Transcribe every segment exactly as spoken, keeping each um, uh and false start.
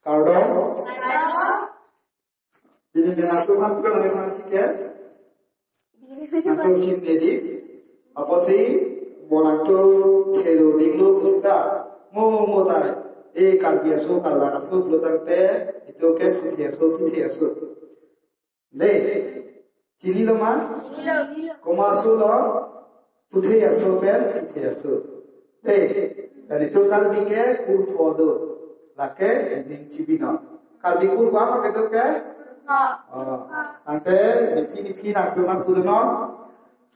Kardom. Kardom. Pini nangtum aphan pura nangtum aphan ke? Nangtum chinine di. Apotsi bo nangtum thelo dinglo pusita. Mo mo ta. E Karbi aso, Karlak aso pulo tangte, itum ke Puthe aso, Puthe aso. De. Chinilo ma? Chinilo. Komat aso lo? Puthe aso pen Puthe aso. De. Dan itum Karbi ke kurtho do. Lake ining chibinon. Karbi kur ko-an ma kedo ke? Kurtho. Oh. Tangte nephi nephi nangtum nangpunon.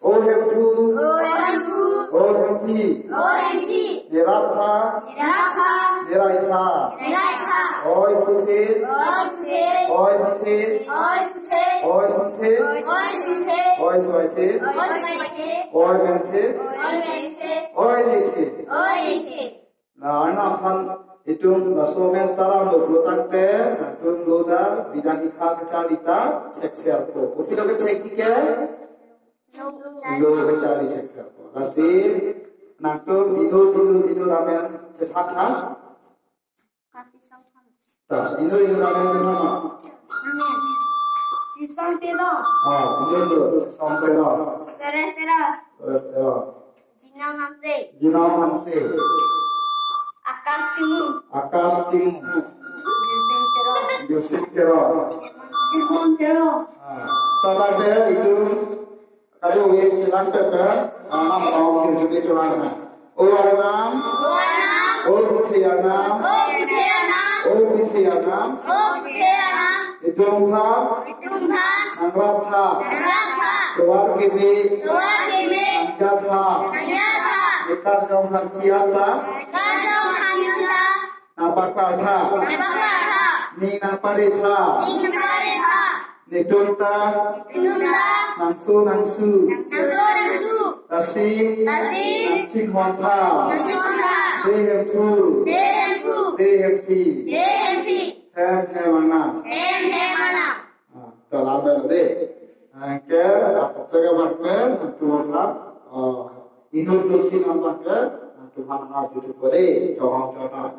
O Hemphu. O Hemphu. O Hemphi. O Hemphi. Neraptha. Neraptha. Neraitha. Neraitha. Oi Puthe. Oi Puthe. Oi Pithe. Oi Puthe. Oi Puthe. Oi Singthe. Oi Soithe. Oi Soithe. Oi Mengthe. Oi Mengthe. Oi Neithe. Oi Neithe. La arnam aphan itum laso amen taram lo pulo tangte, nangtum lo ta bida hikha kacharli ta thekserpo. Kopilo kethek-ik ke? Lo kacharli thekserpo. Lasi nangtum inut inut inut amen chethan tha. Ta, inut inut amen chethan tha. Amen. Chisong Terang. Ah, inut inut. Chisong Terang. Suresh Terang. Suresh Terang. Jinam Hanse. Jinam Hanse. Akash Timung. Akash Timung. Birsing Terang. Birsing Terang. Jirmon Terang. Ah, ta tangte itum kado-kave chelang pepe, ah, nam tong kirjume tulang na. O arnam. O arnam. O Puthe arnam. O Puthe arnam. O Puthe arnam. O Puthe arnam. Itum aphan. Itum aphan. Nangraptha. Nangraptha. Tovar keme. Tovar keme. Nangjatha. Nangjatha. Nekarjong harchi anta. Nekarjong harchi anta. Nangpaklartha. Nangpaklartha. Ning nangparetha. Ning nangparetha. Netum ta. Netum ta. Nangso nangsu. Nangso nangsu. Lasi. Lasi. Nangchinghon tha. Nangchinghon tha. De Hemphu. De Hemphu. De Hemphi. De Hemphi. Hem hem arnam. Hem hem arnam. Ah, to alam pen de. Anke, ah, kapsega bangke, nangtum aphan, ah, inut inut si nang bangke, nangtum aphan nang arju thupo de, chonghong chonghong.